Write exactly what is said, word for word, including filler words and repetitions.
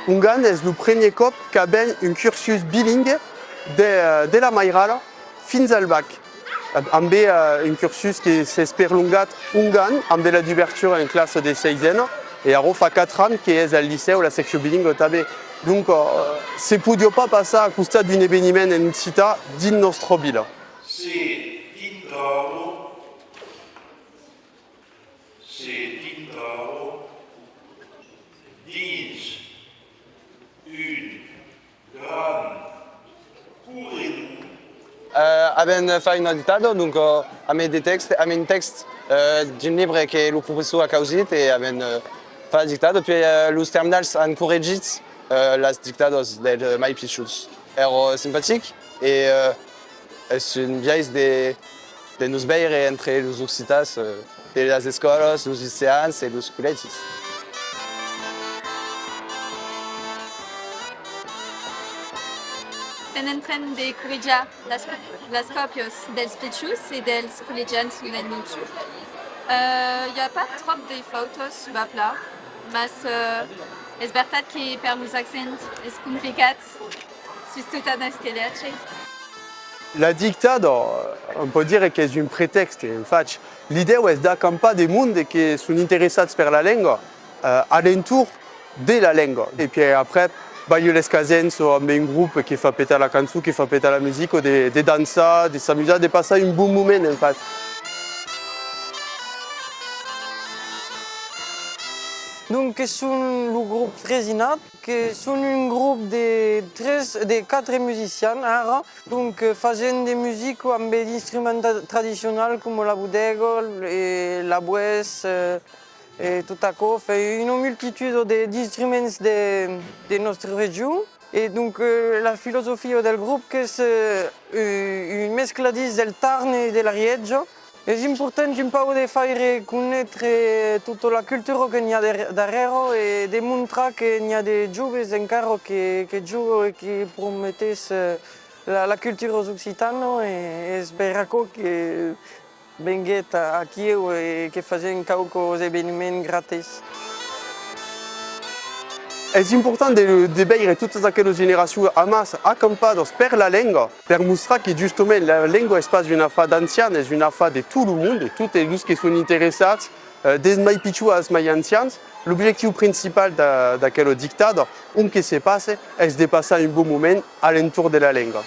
Ongan es lo premier còp qu'avèm un cursus bilingüe de, de la mairala fins al bac, ambe, eh, un cursus que s'es perlongat ongan, ambe la dubertura en classa de seisena, e ara fa quatre ans que es al licèu la seccion bilingüa tanben. Donc, eh, se podiá pas passar a costat d'un eveniment en occitan dins nòstra vila. Se dintrava, se dintrava dins un grand corredor. Eh, avèm fait una dictada, donc, eh, ambe de tèxtes, ambe un tèxt, eh, d'un libre que lo professor a causit e avèm, eh, fait la dictada. Puèi, eh, los terminals an corregit, eh, las dictadas dels, eh, mai pichons. Èra simpatic e, eh, es un biais de, de nos veire entre los occitans, eh, de las escòlas, los liceans e los collègis. Sèm en tren de corrijar las, las còpias dels pichons e dels collegians sus la YouTube. Eh, i a pas tròp de fautas, va plan, mas, eh, es vertat que per los accents es complicat, sustot en escalièr. La dictada, on pòt dire qu'es un pretèxte, en fach. L'idèa es d'acampar de monde que son interessats per la lenga, eh, a l'entorn de la lenga. E puèi aprèp, balhar l'escasença ambe un grop que fa petar la cançon, que fa petar la musica, de, de dançar, de s'amusar, de passar un bon moment, en fach. Donc, que son lo grop Fresinat, que son un grop de tres, de quatre musicians ara, donc, eh, fasent de musica ambe d'instruments tra-, tradicionals coma la bodega, e la boès, eh, e tot aquò, enfin, una multitud de, d'instruments de, de nòstra region. E donc, eh, la filosofia del grop qu'es, eh, un mescladís del Tarn e de l'Arièja. Es important un pauc de faire conéisser tota la cultura que n'i a der-, darrèra e de montrar que n'i a de joves encara que, que jògan e que prometètz, eh, la, la cultura occitana, e es per aquò que venguèt a, aquiu e que fasèm quauques eveniments gratis. Es important de, de veire totas aquelas generacions amassa, acampadas per la lenga, per mostrar que justament la lenga es pas un afar d'ancians, es un afar de tot lo monde, de totes los que son interessats, eh, dels mai pichons als mai ancians. L'objectiu principal d'a-, d'aquela dictada, ont que se passe, es de passar un bon moment a l'entorn de la lenga.